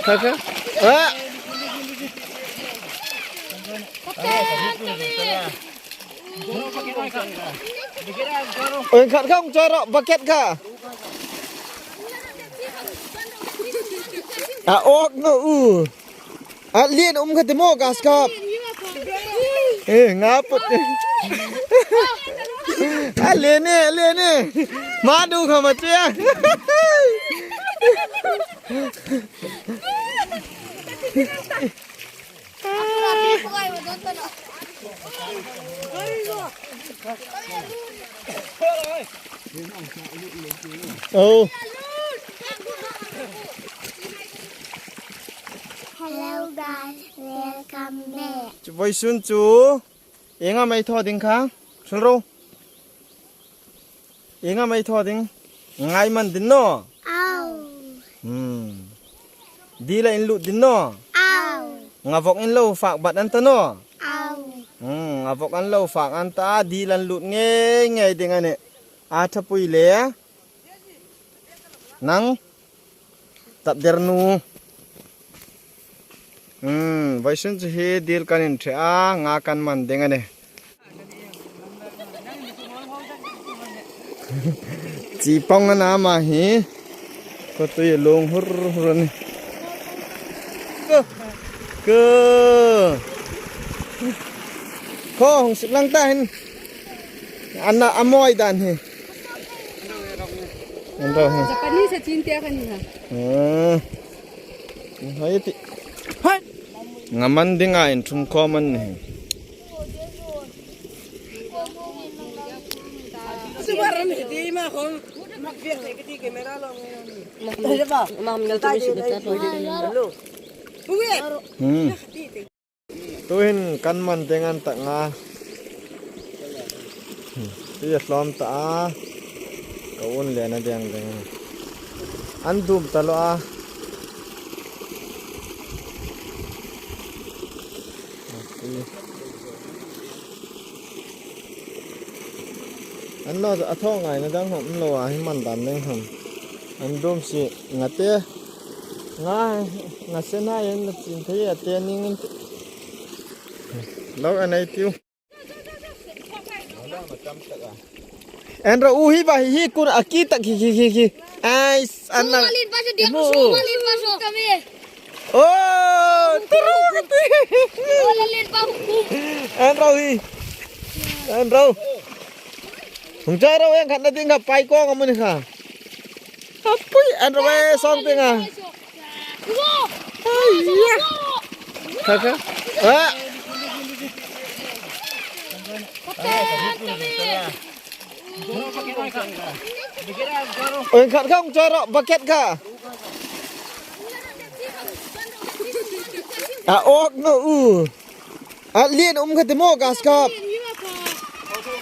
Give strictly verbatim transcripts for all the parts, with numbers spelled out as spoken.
Kha kha. A. Oi, khat kha hung char rawh, bucket kha. A ok naw u. A lien um kha ti maw, grass carp. E, nga put. A lien e, a lien e. Ma du kha ma che. Oh. Hello guys, welcome back. Chu voisun chu ieng am ei thaw ding kha? Hril ro. Ieng am ei thaw ding? Ngai man ding naw? Au. Hmm. Dil a inlut ding naw? Au. Nga vok in lo fak bat an ta naw? Au. Hmm, nga vok an lo fak an ta, dil an lut ngei ngei ding a nih. A ṭhapui le. Nang. Tap der nu. Hmm, voisun chu hi dil kan inṭhe a, nga kan man ding a nih. Chi pawng a na ma hi. Khawtui a lung hur hur a nih. Kha. Kha. Kha, hung sip lang ta hin. An na a mawi dan hi. An ro hi. Japanese a chin te kan ni ha. Hmm. Hai ti. Hai. Nga man ding a inṭhung khawm a ni hi. Hmm. Tuhin kan man ding an tak nga. Ti a tlawm ta a. Ka un le na ding ding. An dum ta lo a. An lo a thaw ngai na dang hom lo a hi man dan ding hom. An dum si nga te. Nga, nga se na yen na chin thei a te ning in. Lo an ei tiu. En ro u hi ba hi kun a ki tak hi hi hi hi. Ai, an na. Malin ba so dia Mu. Ko so malin ba so kami. Oh, turu kati. Malin ba hu. En ro hi. En ro. Hung cha ro en khat na ding ka pai ko ka mun kha. Apui, an ro e som te nga. Ai ya. Kha kha. Ah. Oi, khat kha hung char rawh, bucket kha. A ok naw u. A lien um kha ti maw, grass carp.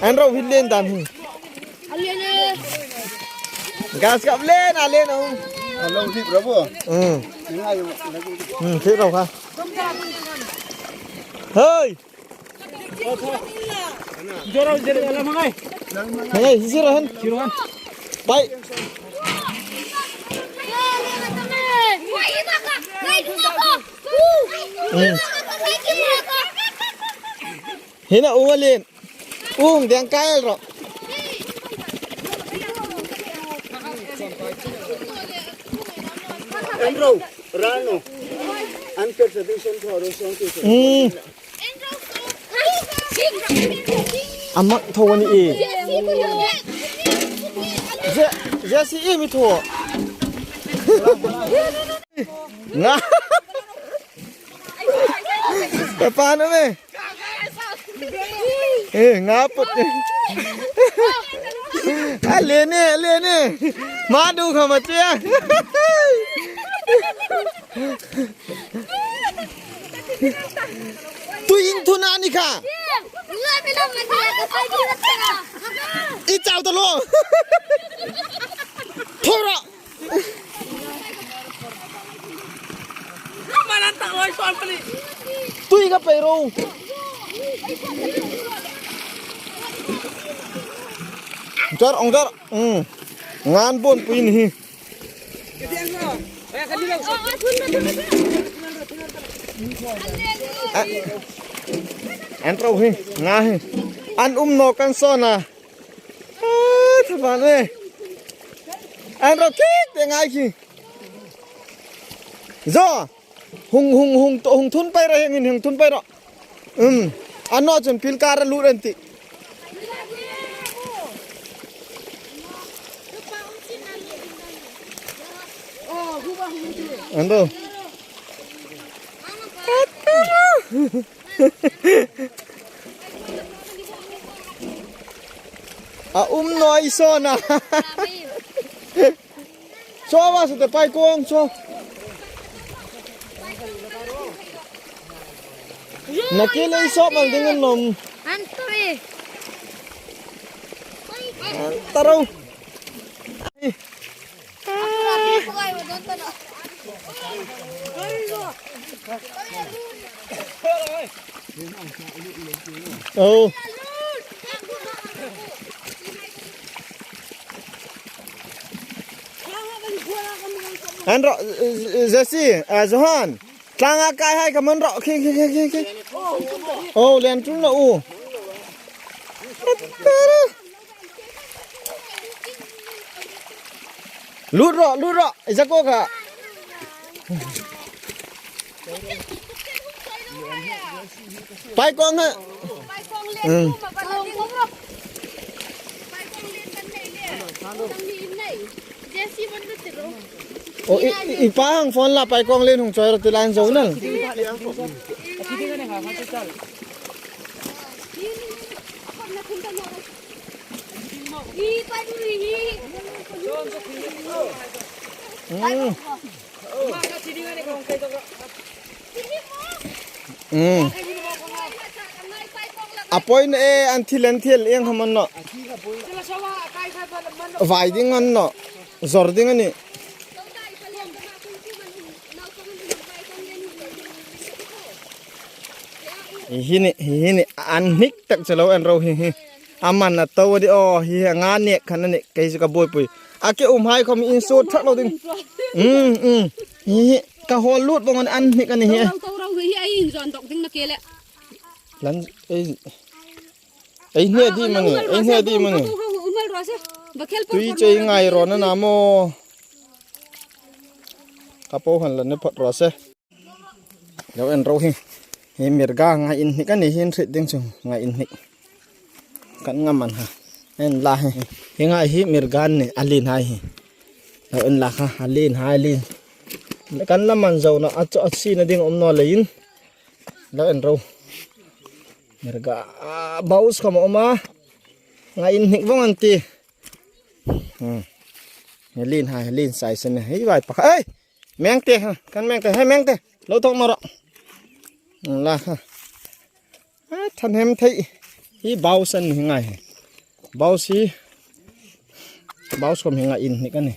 An ro hi lien dan hi. Grass carp lien, a lien um. A lo hlip ro bo. Hmm. Hmm, hlip ro kha. Hei. Hei, hi zero hen. Zero hen. Pai. Hmm. Hina unga lien. Ung deng kael ro. En ro, rano. An persecution thoro song ti. Hmm. Ama tho ni e. Je, je si e mi tho. Nga. Ka pa no me. Eh, nga put. A lien e, a lien e. Ma du kha ma che. Tui in thun a ni kha. I chau ta lo. Thora. Tui ka pei ro. Dar, ong dar. Mm. Ngan bon pui ni hi. A, an ro hi, nga hi. An um naw kan sawn a. A, thaban e. An ro kik te ngai khi. Zo. Hung, hung, hung, to, hung thun pei ro, hung, hung thun pei ro. Um. An naw chun pil kara lut an tih. An ro. A um naw i sawn a. Saw va, saw te paikong saw. Na ke le saw mal ding an nawm. An tui. An ta ro. Oh. An ro, eh, Jesse, eh, Johan. Tlanga kai hai ka man ro. Khi, khi, khi, khi, khi. Oh, len tul na u. Lut ro, lut ro. Isa ko ka. Paikong ha. Paikong len. Hmm. O, i, i, i pa hang phone la, paikong len hung choi ro ti lai zo nal. Hmm. Hmm. A poi na e, an thil, an thil, ieng khom an naw. Vai ding an naw. Zor ding a nih. Hi, hi ni, hi, hi ni, an hnik tak che lo an ro hi, hi. A man a to a di, aw, hi, hi, nga nek khan a nih, kei chu ka buoipui. A ke um hai khom in sut thak lo ding. Mm, mm. Hi, hi, ka hawl lut vong an, an hnik a ni hi. To ro, to ro, hi, hi, a inzon dok ding na ke le. Lan, ei, ei hne di mani, ei hne di mani. Tui chei ngai ro na na maw. Ka po han la ne phot ro se. Lo en ro hi. Hi mirga nga inhnik a ni hin hriet ding chu nga inhnik. Kan ngam an ha. En la hi. Hi nga hi mirga ni a lien hai hi. Lo en la kha a lien hai lien. Kan la man zo na a chu a si na ding um naw leiin. Lo en ro. Mirga, ah, baus khom a um a. Nga inhnik vong an ti. Hmm. Hi lien hai, hi lien sai sen hi vai pa. Ei! Meng te ha, kan meng te, hei meng te. Lo thok naw ro. Hmm, la ha. A, than hem thei. Hi baus an hi ngai hi. Baus hi. Baus khom hi nga inhnik a ni.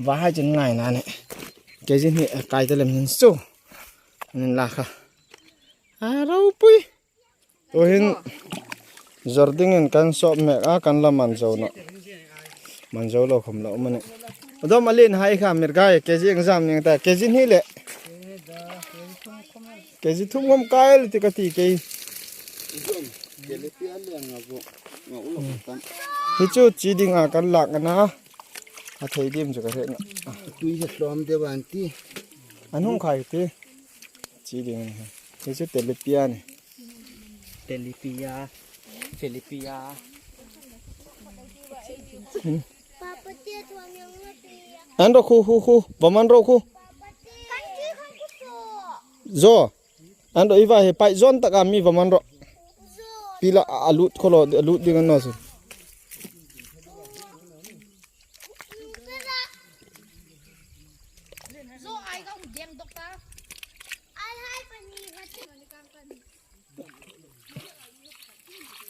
Va hai chen ngai na ni. Kei zin hi, eh, kai ta lem hin chu. Nin la kha. A, ropui. Tuhin zor dingin kan sop mek a, kan la man zo naw. Man zo lo khom lo mani. Dom a lien hai kha mirga e, kg exam ning ta, kg ni le. Kg thum khom kai le ti ka ti kei. Hi chu chi dinga kan lak a na. A thei dim chu ka hre na. Tui hi hlawm de van ti. An hung khai ti. Chi ding. Hi chu tilapia ni. Tilapia. Tilapia. An ro khu, khu, khu. Vaman ro khu. Zo. An ro i va hi pai zon taka mi vaman ro. Pila a lut kholo, a lut ding an naw si.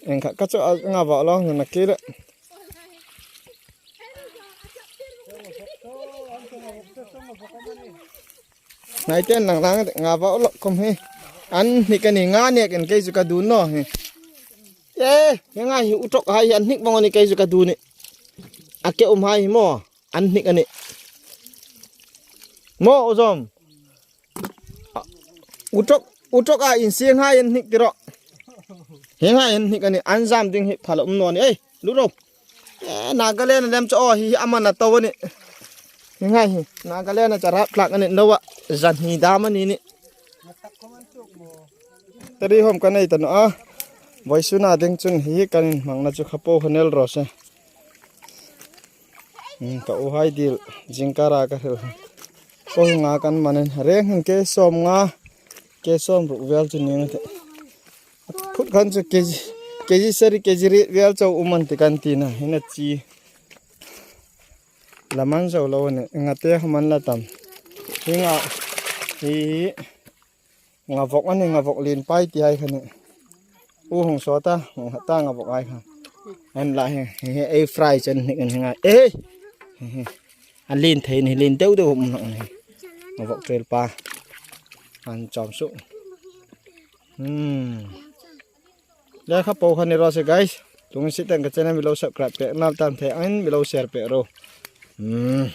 Eng kha, ka chu a nga va lo na ki le. Ngai ten nang nang nga va lo khom hi. An hnik a ni nga nek in kei chu ka dun naw hi. E, hi ngai hi u tok hai hi an hnik vong a ni kei chu ka dun ni. A ke um hai hi maw. An hnik a ni. Mo, u zom. Utok, utok a insieng hai an hnik tiro. Hieng hai an hnik a nih, an zam ding hi pha lo um naw ni. Ei, lut ro. Eh, Nagaland lem chu, aw, hi, hi a man a to a nih. Hieng hai hi, Nagaland a chara tlak a nih, nawa zan hi dam a ni nih. Tari hom ka nei ta naw a. Vawisuna ding chun hi kan inhmangna chu kha po kha nel ro se. Hmm, ka u hai dil, zingkara ka hril. Ko nga kan manen, reng hin ke sawm nga, ke sawm ruk vel chu ning te. Phut khan chu K G, K G sari, K G riet vel chau um an ti kan ti na, hi na chi. La man zo lo ni, nga te kha man la tam. Hi nga, hi, nga vok a nih, nga vok lien pai ti hai kha nih. U hung sawt a, hung hat a nga vok hai kha. An la hi, hi, hi, ei fry chen hnik an hi nga. Ei! Hi, hi. A lien thei ni, lien deu deu um nawk ni. Nga vok ṭhel pa. An chawm suh. Hmm. Le kha po kha ni ro se, guys. Tung si teng ka channel mi lo subscribe pek nal tam thei angin mi lo share pek ro. Hmm.